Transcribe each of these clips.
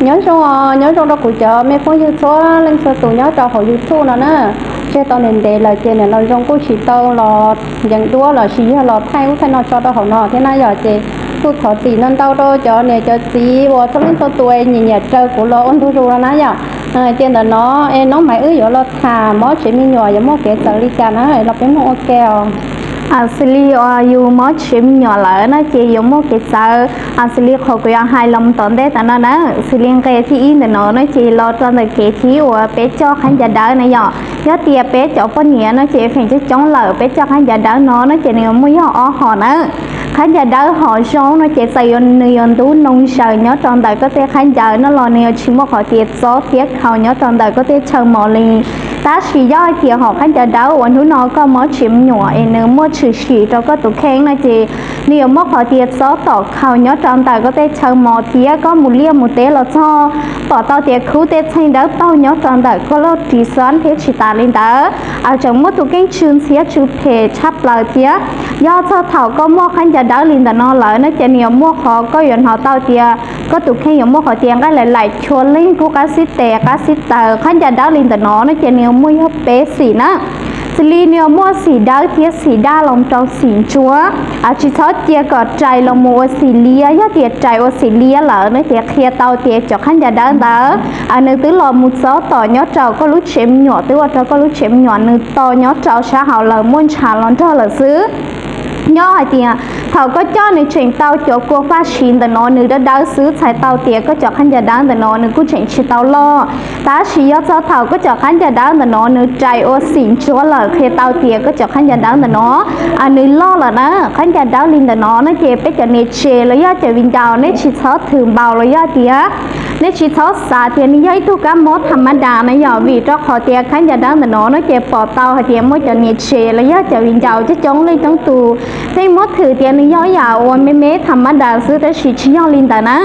Nyob zoo, nyob zoo rau kuv cov me phooj ywg txhua leej txhua tus nyob rau hauv YouTube no na. Tseg tau ntev ntev lawm ces niam laus Zoo kuj tsis tau los yees duab los sis yog los thaij ub thaij no tso rau hauv no thiab na yom, ces kuj thov txim ntau ntau rau cov niam cov txiv uas txhua leej txhua tus nyiam nyiam raws kuv los ua ntu zus no na yom. Ces ntawm no es Noob Maiv wb yuav los tham mob tsev me nyuam yuav muaj kev txawv li cas na los peb mloog ua ke os. Xws li uas yus mob tsev me nyuam lawm no ces yuav muaj kev txawv. Xws li qhov kuv yuav hais los tom ntej tas no na, xws li nqe thib ib ntawm no no ces los rau ntawm kev thib uas peb coj khaub ncaws dawb na yom. Yog tias peb cov poj niam no ces feem coob coob lawm peb coj khaub ncaws dawb no no ces nws yuav muaj yog ob hom na. Khaub ncaws dawb hom zoo no ces txawm nws yuav ntub noo zaws nyob rau ntawm koj tej khaub ncaws no los nws yuav tsis muaj qhov tias txob thiab khaus nyob rau ntawm koj tej chaw mos li. Tab sis yog hais tias hom khaub ncaws dawb uas hnub no koj mob tsev me nyuam es nws muaj tshwm sim rau koj tus kheej no ces nws yuav muaj qhov tias txob tom khaus nyob rau ntawm koj tej chaw mos thiab koj mus liaj mus teb los txog pom tau tias khub tej txheej dawb paug nyob rau ntawm koj lub ris xab thiab tsis tas li ntawd tseem muaj tus keeb tsw ntxhiab tsw phem tshaj plaws thiab. Yog txog thaum koj muaj khaub ncaws dawb li ntawm no lawm no ces nws yuav muaj qhov koj yuav hnov tau tias koj tus kheej yuav muaj qhov tias nqaij laim laim chua leej kub qab xib tes qab xib taws. Khaub ncaws dawb li ntawm no no ces nws yuav muaj yog peb xim na. Xws li nws yuav muaj xim dawb thiab xim daj los rau xim ntsuab. Tsis txhob cia kom rais los mus ua xim liab, yog tias rais ua xim liab lawm no ces qhia tau tias cov khaub ncaws dawb ntawd nws twb los mus txob tom nyob rau koj lub tsev me nyuam, twb ua rau koj lub tsev me nyuam nws to nyob rau sab hauv lawm muaj ntshav los nrog lawm xwb. Nyob hais tias thaum koj coj nws tseem tau cov kua faj siv ntawm no nws dawb dawb xwb txhais tau tias koj cov khaub ncaws dawb ntawm no nws kuj tseem tsis tau loj. Tab sis yog txog thaum koj cov khaub ncaws dawb ntawm no nws rais ua xim ntsuab lawm qhia tau tias koj cov khaub ncaws dawb ntawm no nws loj lawm na. Khaub ncaws dawb li ntawm no no ces peb cov niam tsev los yog cov viv ncaus nej tsis txhob thwm npaum los yog tias nej tsis txhob xav tias nws yog ib tug kab mob tham ma das na yom, vim rau qhov tias khaub ncaws dawb ntawm no no ces pom tau hais tias muaj cov niam tsev los yog cov viv ncaus coob coob leej coob tus pheej muab thwm tias nws yog ib yam uas me me tham ma das xwb tab sis tsis yog li ntawd na.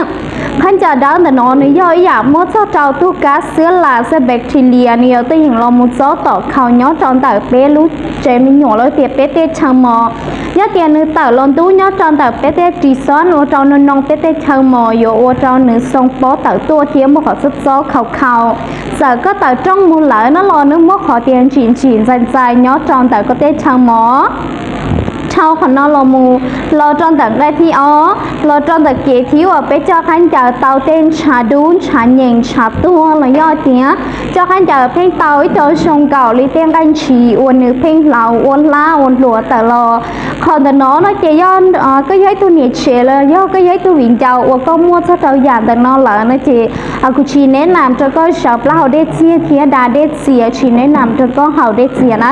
Khaub ncaws dawb ntawm no nws yog ib yam muab txog rau tug kab xwb las xwb bacteria nws yuav tuaj yeem los mus txob tom khaus nyob rau ntawm peb lub tsev me nyuam los tias peb tej chaw mos. Yog tias nws tawm los ntub nyob rau ntawm peb tej ris xab ua rau nws noo peb tej chaw mos yuav ua rau nws xoo pob tawm tuaj thiab muaj qhov txob txob khaus khaus. Txawm koj tawm rooj mus lawm no los nws muaj qhov tias ntsim ntsim ntxais ntxais nyob rau ntawm koj tej chaw mos. Dhau qhov no los mus los rau ntawm nqe thib ob los rau ntawm kev thib uas peb coj khaub ncaws tau tej ntshav dub ntshav nyeem ntshav tuag los yog tias coj khaub ncaws pheej tau ib co zoo nkaus li tej nqaij ntshis uas nws pheej hlauv ua hlab ua hluas tawm los. Qhov ntawm no no ces yog koj yog ib tug niam tsev los yog koj yog ib tug viv ncaus uas koj muaj txog rau yam ntawm no lawm no ces kuv tsis neb nam rau koj sawv plaub hau dej txias thiab da dej txias, tsis neb nam rau koj haus dej txias na.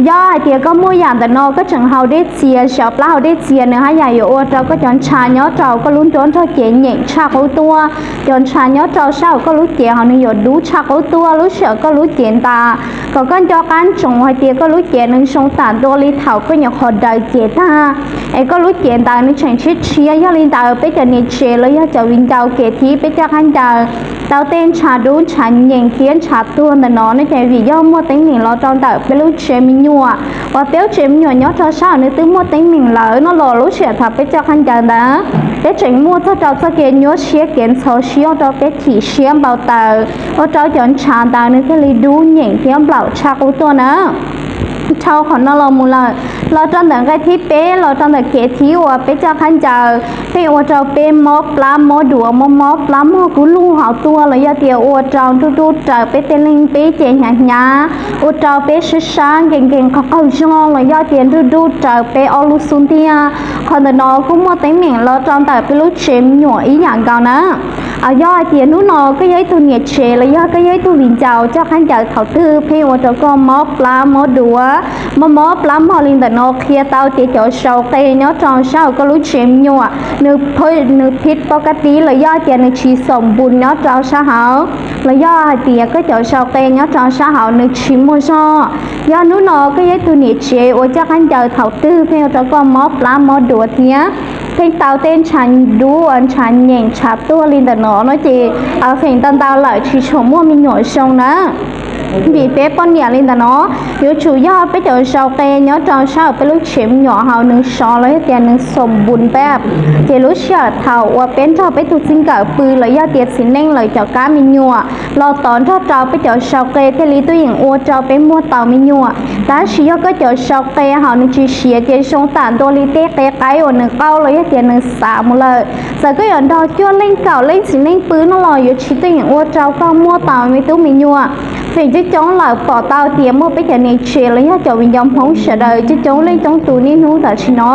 Yog hais tias koj muaj yam ntawm no koj tseem haus dej txias, sawv plaub hau dej txias nws haj yam yuav ua rau koj cov ntshav nyob rau koj lub nruab nrog cev nyeem tshaj qub tuaj. Cov ntshav nyob rau sab hauv koj lub cev ho nws yuav dub tshaj qub tuaj, lub sij hawm koj lub cev ntas kom koj nco qab ntsoov hais tias koj lub cev nws zoo tam ntua li thaum koj nyuam qhuav daws cev tag, es koj lub cev ntawd nws tseem tshiab tshiab. Yog li ntawd peb cov niam tsev los yog cov viv ncaus kev thib peb coj khaub ncaws tau tej ntshav dub ntshav nyeem thiab ntshav tuag ntawm no no ces vim yog muaj teeb meem los rau ntawm peb lub tsev me nyuam uas peb lub tsev me nyuam nyob rau sab hauv nws twb muaj teeb meem lawm no los lub sij hawm thaum peb coj khaub ncaws ntawd peb tseem muaj txog rau txoj kev nyuaj siab kev ntxhov siab ua rau peb chim siab npau taws, ua rau cov ntshav ntawd nws thiaj li dub nyeem thiab nplaum tshaj qub tuaj na. Dhau qhov no los mus lawm, los rau ntawm nqe thib peb los rau ntawm kev thib uas peb coj khaub ncaws pheej ua rau peb mob plab mob duav mob mob plab mog kub lug hauv tuaj los yog tias ua rau nruj nruj raws peb tej leeg peb ces hnyav hnyav, ua rau peb sab sab nkees nkees qaug qaug zog los yog tias nruj nruj raws peb ob lub xub ntiag. Qhov ntawm no kuj muaj teeb meem los rau ntawm peb lub tsev me nyuam ib yam nkaus na. Yog hais tias hnub no koj yog ib tug niam tsev los yog koj yog ib tug viv ncaus coj khaub ncaws thaum twg pheej ua rau koj mob plab mob duav, mob mob plab mog li ntawm no qhia tau tias cov sau qe nyob rau sab hauv koj lub tsev me nyuam nws phib pob kab tib los yog tias nws tsis xom npus nyob rau sab hauv, los yog hais tias koj cov sau qe nyob rau sab hauv nws tsis muaj zog. Yog hnub no koj yog ib tug niam tsev uas coj khaub ncaws thaum twg pheej ua rau koj mob plab mob duav thiab pheej tau tej ntshav dub uas ntshav nyeem ntshav tuag li ntawm no no ces feem ntau ntau lawm tsis tshua muaj me nyuam zoo na. Vim peb poj niam li ntawm no, yuav tsum yog peb cov sau qe nyob rau sab hauv peb lub tsev me nyuam hauv nws sov los yog tias nws xom npus peb, ces lub sij hawm thaum uas peb nrog peb tus txij nkawm pw los yog tias txiv neej lawv cov kab me nyuam los tod nrog rau peb cov sau qe thiaj li tuaj yeem ua rau peb muaj tau me nyuam. Tab sis yog koj cov sau qe hauv nws tsis siav ces zoo tam ntua li tej qe qaib uas nws qaug los yog tias nws xav mus lawm. Txawm koj yuav nrog cuaj leej kaum leej txiv neej pw no los yuav tsis tuaj yeem ua rau koj muaj tau me tub me nyuam. Feem coob coob lawm pom tau tias muaj peb cov niam tsev los yog cov viv ncaus Hmoob sawv daws coob coob leej coob tus niaj hnub tam sim no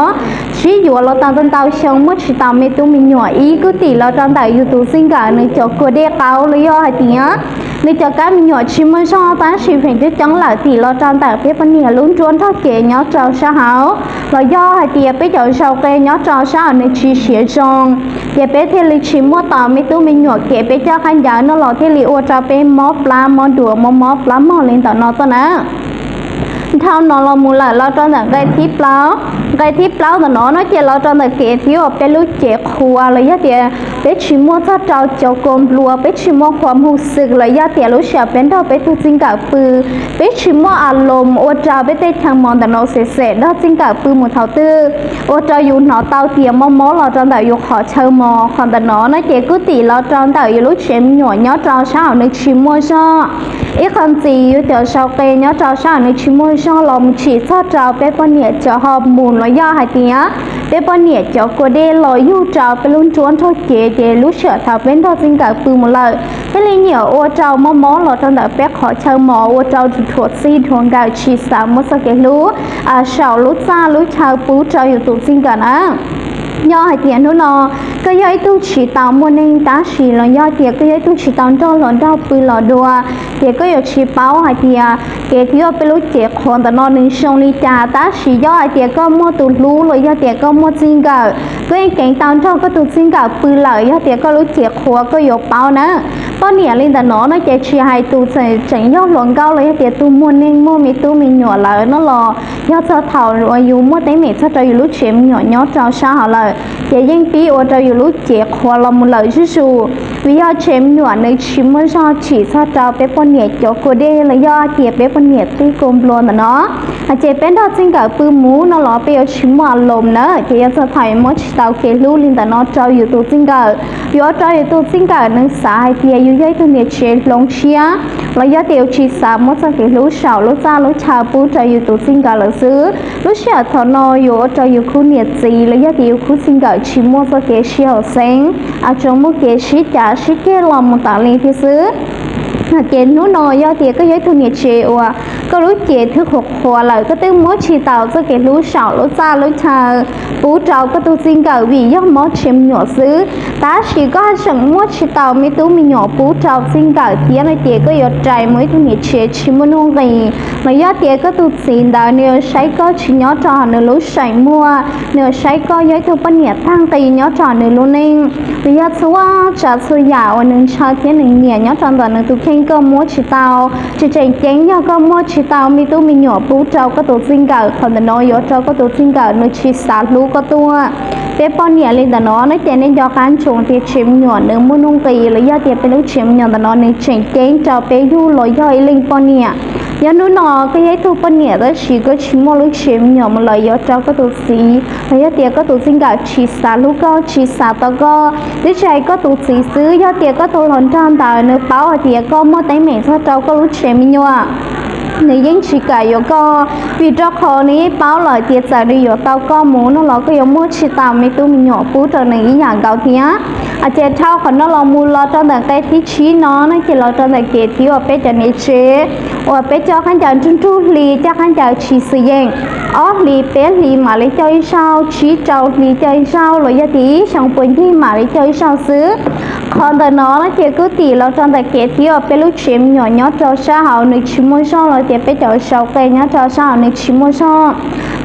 sib yuav los tau ntau ntau xyoo muaj tsis tau me tub me nyuam, ib kwv tim los rau ntawm yus tus txij nkawm nws cov kua dej qaug los yog hais tias nws cov kab me nyuam tsis muaj zog. Tab sis feem coob coob lawm tim los rau ntawm peb poj niam lub nruab nrog cev nyob rau sab hauv los yog hais tias peb cov sau qe nyob rau sab hauv nws tsis siav zoo, ces peb thiaj li tsis muaj tau me tub me nyuam, kev peb coj khaub ncaws no los thiaj li ua rau peb mob plab mob duav mob mob plab mog li ntawm no tuaj na. Dhau no los mus lawm los rau ntawm nqe thib plaub. Nqe thib plaub ntawm no no ces los rau ntawm kev thiab uas peb lub cev qhuav los yog tias peb tsis muaj txog rau cov kua nplua, peb tsis muaj qhuas mus xwm los yog tias lub sij hawm peb nrog peb tus txij nkawm pw, peb tsis muaj a loos ua rau peb tej chaw mos ntawm no xem xem nrog txij nkawm pw mus thaum twg, ua rau yus hnov tau tias mob mob los rau ntawm yus qhov chaw mos. Qhov ntawm no no ces kwv tim los rau ntawm yus lub tsev me nyuam nyob rau sab hauv nws tsis muaj zog. Ib qho ntxiv yus cov sau qe nyob rau sab hauv nws tsis muaj zog los mus tsim txog rau peb poj niam cov ho mus los yog hais tias peb poj niam cov kua dej los yug rau peb lub nruab nrog cev, ces lub sij hawm thaum peb nrog txij nkawm pw mus lawm thiaj li nyiam ua rau mob mob los rau ntawm peb qhov chaw mos, ua rau dhuav txij dhuav nkawm tsis xav muaj txoj kev hlub saum lub txaj lub chaw pub rau yus tus txij nkawm na. Yog hais tias hnub no koj yog ib tug tsis tau muaj neej tab sis los yog tias koj yog ib tug tsis tau nrog luag nrog pw los dua, ces koj yuav tsis paub hais tias kev thiab peb lub cev qhuav ntawm no nws zoo li cas. Tab sis yog hais tias koj muaj tus hlub los yog tias koj muaj txij nkawm, koj yeej ceev tau nrog koj tus txij nkawm pw lawm, yog tias koj lub cev qhuav koj yuav paub na. Poj niam li ntawm no no ces tsis hais tus tseem yog hluas nkauj los yog tias tus muaj neej muaj me tub me nyuam lawm no los yog txog thaum uas yus muaj teeb meem txog rau yus lub tsev me nyuam nyob rau sab hauv lawm, ces yeej pib ua rau yus lub cev qhuav los mus lawm zuj zus. Vim yog tsev me nyuam nws tsis muaj zog tsim txog rau peb poj niam cov kua dej los yog tias peb poj niam tej kua nplua ntawm no, ces peb nrog txij nkawm pw mus no los peb yuav tsis muaj a loos na, ces yog txog thaum muab tsis tau kev hlub li ntawm no rau yus tus txij nkawm, yuav ua rau yus tus txij nkawm nws xav hais tias yus yog ib tug niam tsev hloov siab los yog tias yus tsis xav muab txoj kev hlub saum lub txaj lub chaw pub rau yus tus txij nkawm lawm xwb. Lub sij hawm thaum no yuav ua rau yus khub niam txiv los yog tias yus khub txij nkawm tsis muaj txoj kev sib haum xeeb, tsuas muaj kev sib cav sib ceg los mus tas li thiab xwb. Ces hnub no yog tias koj yog ib tug niam tsev uas koj lub cev twb qhuav qhuav lawm, koj twb muab tsis tau txoj kev hlub saum lub txaj lub chaw pub rau koj tus txij nkawm vim yog mob tsev me nyuam xwb, tab sis koj tseem muab tsis tau me tub me nyuam pub rau txij nkawm thiab no ces koj yuav rais mus ib tug niam tsev tsis muaj nuj nqis, los yog tias koj tus txiv ntawd nws yuav saib koj tsis nyob rau hauv nws lub seem muag, nws yuav saib koj yog ib tug poj niam tag nqi nyob rau hauv nws lub neej. Vim yog txhua tsav txhua yam uas nws ntshaw thiab nws nyiam nyob rau ntawm nws tus kheej koj muab tsis tau, tsis tseem ceeb yog koj muab tsis tau me tub me nyuam pub rau koj tus txij nkawm, qhov ntawm no yuav rau koj tus txij nkawm nws tsis xav hlub koj tuaj. Peb poj niam li ntawm no no ces nej nco qab ntsoov tias tsev me nyuam nws muaj nuj nqis los yog tias peb lub tsev me nyuam ntawm no nws tseem ceeb rau peb yug los yog ib leeg poj niam. Yog hnub no koj yog ib tug poj niam tab sis koj tsis muaj lub tsev me nyuam mus lawm, yuav rau koj tus txiv los yog tias koj tus txij nkawm tsis xav hlub koj tsis xav tau koj. Twb tsis hais koj tus txiv xwb, yog tias koj tus hluas nraug ntawd nws paub hais tias koj muaj teeb meem txog rau koj lub tsev me nyuam, nws yeej tsis kam yuav koj, vim rau qhov nws yeej paub lawm tias txawm nws yuav tau koj mus no los koj yuav muab tsis tau me tub me nyuam pub rau nws ib yam nkaus thiab. Ces dhau qhov no los mus los rau ntawm nqe thib tsib no no ces los rau ntawm kev thiab uas peb cov niam tsev uas peb coj khaub ncaws nrug nrug hli, coj khaub ncaws tsis xwm yeem, ob hlis peb hlis mam li coj ib zaug, tsib rau hli coj ib zaug los yog tias ib xyoo puas ncig mam li coj ib zaug xwb. Qhov ntawm no no ces kwv tij los rau ntawm kev thiab uas peb lub tsev me nyuam nyob rau sab hauv nws tsis muaj zog los tias peb cov sau qe nyob rau sab hauv nws tsis muaj zog.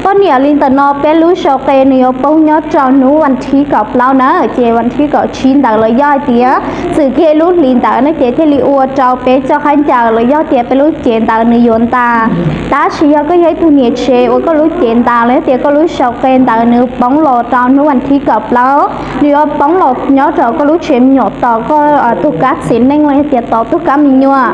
Poj niam li ntawm no peb lub sau qe nws yuav poob nyob rau hnub vas thib kaum plaub na, ces vas thib kaum tsib ntawd los yog hais tias txwm kiag lub hlis ntawd no ces thiaj li ua rau peb coj qab ncaws los yog tias peb lub cev ntawd nws yuav ntas. Tab sis yog koj yog ib tug niam tsev uas koj lub cev ntawd los yog tias koj lub sau qe ntawd nws poob los rau hnub vas thib kaum plaub, nws yuav poob los nyob rau koj lub tsev me nyuam tos koj tug kab txiv neej los yog tias tos tug kab me nyuam.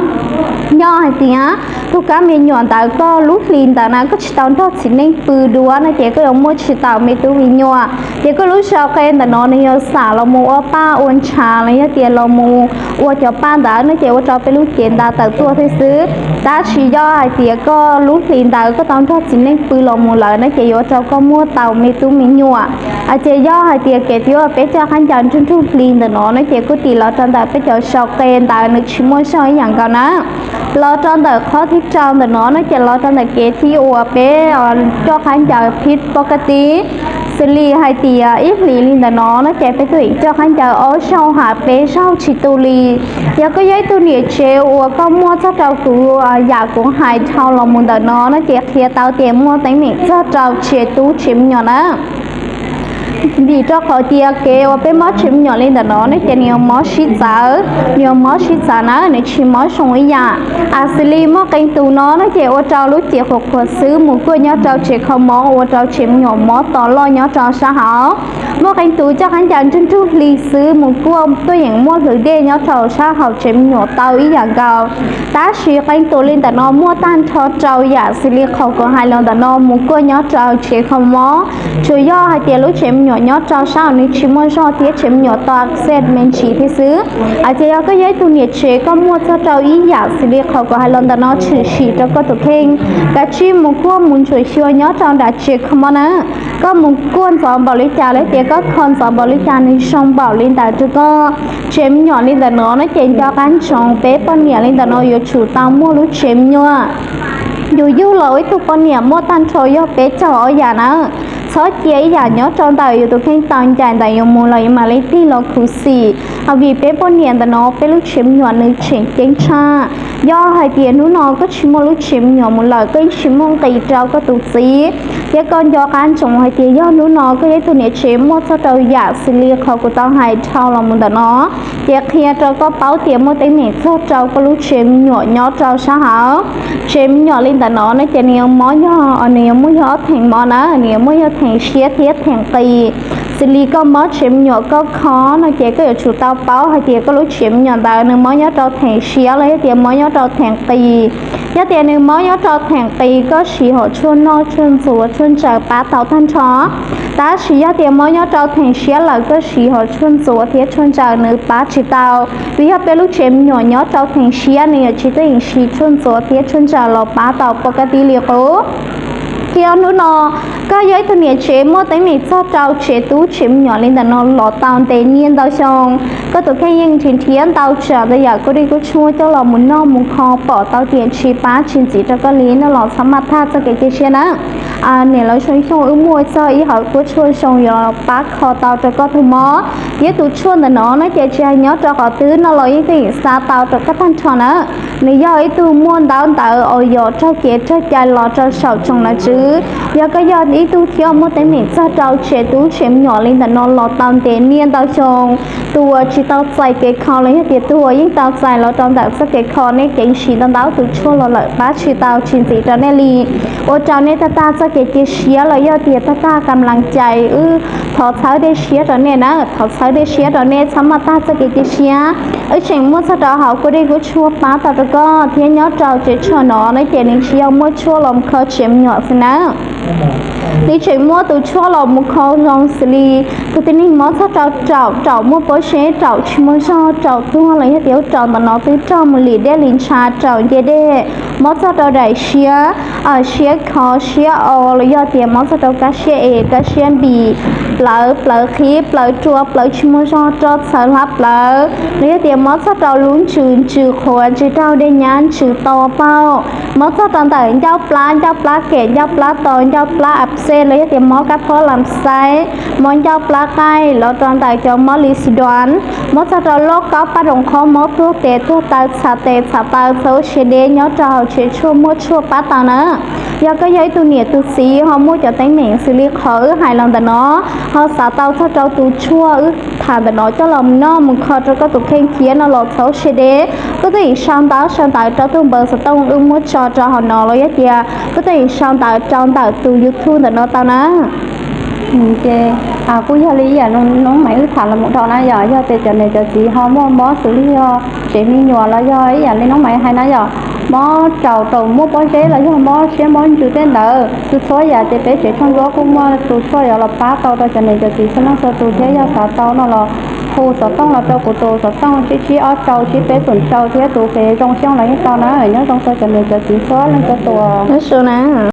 Yog hais tias tug kab me nyuam ntawd koj lub hlis ntawd na koj tsis tau nrog txiv neej pw dua no ces koj yuav muaj tsis tau me tub me nyuam. Ces koj lub sau qe ntawm no nws yuav xam los mus ua paj ua ntshav los yog tias los mus ua cov paj ntawd no ces ua rau peb lub cev ntawd tawm tuaj thiab xwb. Tab sis yog hais tias koj lub hlis ntawd koj tau nrog txiv neej pw los mus lawm no ces yuav ua rau koj muaj tau me tub me nyuam. Ces yog hais tias kev twb peb coj qab ncaws nruj nruj hli ntawm no no ces kuj tis los rau ntawm peb cov sau qe ntawd nws tsis muaj zog ib yam nkaus na. Los rau ntawm qhov thib rau ntawm no no ces los rau ntawm kev thib uas peb coj qab ncaws phib poj kaj tib. Xws li hais tias ib hlis li ntawm no no ces peb tuaj coj qab ncaws ob zaug hais peb zaug tsis tu li. Yog koj yog ib tug niam tsev uas koj muaj txog rau kuv yam kuv hais dhau los mus ntawm no no ces qhia tau tias muaj teeb meem txog rau tsev tub tsev me nyuam na. Vim rau qhov tias kev uas peb mob tsev me nyuam li ntawm no no ces nws yuav mob sib txawv, nws yuav mob sib txawv na, nws tsis mob zoo ib yam. Xws li muaj qee tus no no ces ua rau lub cev qhuav qhuav xwb mus kuaj nyob rau tsev kho mob ua rau tsev me nyuam mob to loj nyob rau sab hauv. Muaj qee tus coj qab ncaws nruj nruj hli xwb mus kuaj tuaj yeem muaj hlwv dej nyob rau sab hauv tsev me nyuam tau ib yam nkaus. Tab sis qee tus li ntawm no muaj tag nrho rau yam xws li qhov kuv hais los ntawm no mus kuaj nyob rau tsev kho mob. Tsuas yog hais tias lub tsev me nyuam nyob rau sab hauv nws tsis muaj zog thiab tsev me nyuam tau xej me ntsis thiab xwb. Ces yog koj yog ib tug niam tsev koj muaj txog rau ib yam xws li qhov kuv hais los ntawm no tshwm sim rau koj tus kheej, kav tsij mus kuaj mus ntsuam xyuas nyob rau nram tsev kho mob na. Koj mus kuaj ntxov npaum li cas los tias koj kho ntxov npaum li cas nws zoo npaum li ntawd rau koj. Tsev me nyuam li ntawm no no ces nco qab ntsoov peb poj niam li ntawm no yuav tsum tau muaj lub tsev me nyuam. Yus yug los ib tug poj niam muaj tag nrho yog peb caug ob yam na. Txhob cia ib yam nyob rau ntawm yus tus kheej tau ncaim ntawm yus mus los yus mam li tig los khuv xim. Vim peb poj niam ntawm no peb lub tsev me nyuam nws tseem ceeb tshaj. Yog hais tias hnub no koj tsis muaj lub tsev me nyuam mus lawm koj yeej tsis muaj nqis rau koj tus txiv, thiab koj nco qab ntsoov hais tias yog hnub no koj yog ib tug niam tsev muaj txog rau yam xws li qhov kuv tau hais dhau los mus ntawm no, ces qhia rau koj paub tias muaj teeb meem txog rau koj lub tsev me nyuam nyob rau sab hauv. Tsev me nyuam li ntawm no no ces nws yuav mob yog, nws yuav muaj yog ob theem mob na, nws yuav muaj yog theem siab thiab theem qis. Xws li koj mob tsev me nyuam koj kho no ces koj yuav tsum tau paub hais tias koj lub tsev me nyuam ntawd nws mob nyob rau theem siab los yog tias mob nyob rau theem qis. Yog tias nws mob nyob rau theem qis koj siv hom tshuaj noj tshuaj ntxuav tshuaj ntsaws pab tau tag nrho. Tab sis yog tias mob nyob rau theem siab lawm koj siv hom tshuaj ntxuav thiab tshuaj ntsaws nws pab tsis tau. Vim yog peb lub tsev me nyuam nyob rau theem siab nws yuav tsis tuaj yeem siv tshuaj ntxuav thiab tshuaj ntsaws los pab tau pov ka tib li qub. Thiab hnub no koj yog ib tug niam tsev muaj teeb meem txog rau tsev tub tsev me nyuam li ntawm no los tau ntev niaj ntau xyoo, koj tus kheej yeej nrhiav nrhiav ntau tsam ntau yam kub dej kub tshuaj coj los mus noj mus kho pom tau tias tsis pab tsis ntxiv rau koj li no los txhob maj tag txoj kev cia siab na. Niam lawv xyoo xyoo wb muaj txog ib hom kuab tshuaj zoo yuav pab kho tau rau koj tus mob. Thiab tus tshuaj ntawm no no ces tsis hais nyob rau qhov twg no los yeej tuaj yeem xa tau rau koj tag nrho na. Nws yog ib tug muaj ntaub ntawv uas yog raug kev raug cai los rau saum tsoom nom tswv. Yog koj yog ib tug thiab muaj teeb meem txog rau tsev tub tsev me nyuam li ntawm no los tau ntev niaj ntau xyoo, tus uas tsis tau txais kev kho los yog tias tus uas yeej tau txais los rau ntawm txoj kev kho nej ceev siv ntau ntau tus tshuaj los lawm pab tsis tau tsis ntxiv rau nej li. Ua rau nej tag tag txoj kev cia siab los yog tias tag tag kam las cai, wb thov txhawb dej siab rau nej na, thov txhawb dej siab rau nej txhob maj tag txoj kev cia siab. Wb tseem muaj txog rau hauv kuab dej kuab tshuaj pab tau rau koj thiab nyob rau tsev tshuaj no no ces nws tsis yog muaj tshuaj los mus kho tsev me nyuam xwb na. Nws tseem muaj tus tshuaj los mus kho zoo xws li tus tib neeg mob txog rau raum, raum muaj pob zeb, raum tsis muaj zog, raum tuag los yog tias raum ntawm no twb raug mus lim dej lim ntsha, raum nce dej, mob txog rau daim siab, siab kho siab o los yog tias mob txog rau kab siab es kab siab npis, plawv, plawv qhib, plawv rua, plawv tsis muaj zog, roj txhawv hlab plawv los yog tias mob txog rau lub ntsws, ntsws qhuav, ntsws raug dej nyab, ntsws to paug, mob txog rau ntawm ncauj plab, ncauj plab kem, ncauj plab to, ncauj plab ab xej los yog tias mob kab phob lam xaib, mob ncauj plab qaij los rau ntawm cov mob li xi duav, mob txog rau loj kaub paj roos qhob, mob tuag tes tuag taw, txhav tes txhav taw, txhav ub txhav deb, nyob rau hauv tsev tshuaj muaj tshuaj pab tau na. Yog koj yog ib tug niam tug txiv ho muaj cov teeb meem xws li qhov wb hais los ntawm no, ho xav tau txog rau tus tshuaj wb tham ntawm no coj los noj mus kho rau koj tus kheej thiab no los txhob siab deb, koj tuaj yeem sau ntawv sau ntawv rau tus npawb xov tooj wb muab tso rau hauv no los yog tias koj tuaj yeem sau ntawv rau ntawm tus YouTube ntawm no tau na. Ces kuj yog li ib yam li noob Maiv wb tham los mus dhau na yom, yog tias cov niam cov txiv ho muaj mob xws li yog tsev me nyuam los yog ib yam li noob Maiv hais na yom, mob raum raum muaj pob zeb los yog mob siab mob ntsws tej ntawd, txhua txhua yam ces peb tsev tshooj duab kuj muaj tus tshuaj yuav los pab tau rau cov niam cov txiv txhua leej txhua tus thiab. Yog xav tau no los hu xov tooj los rau kuv tus xov tooj tsib tsib ob rau tsib peb xoom rau thiab tus Fev Zoo Xyooj los yeej tau na. Nyob zoo rau cov niam cov txiv txhua leej txhua tus na.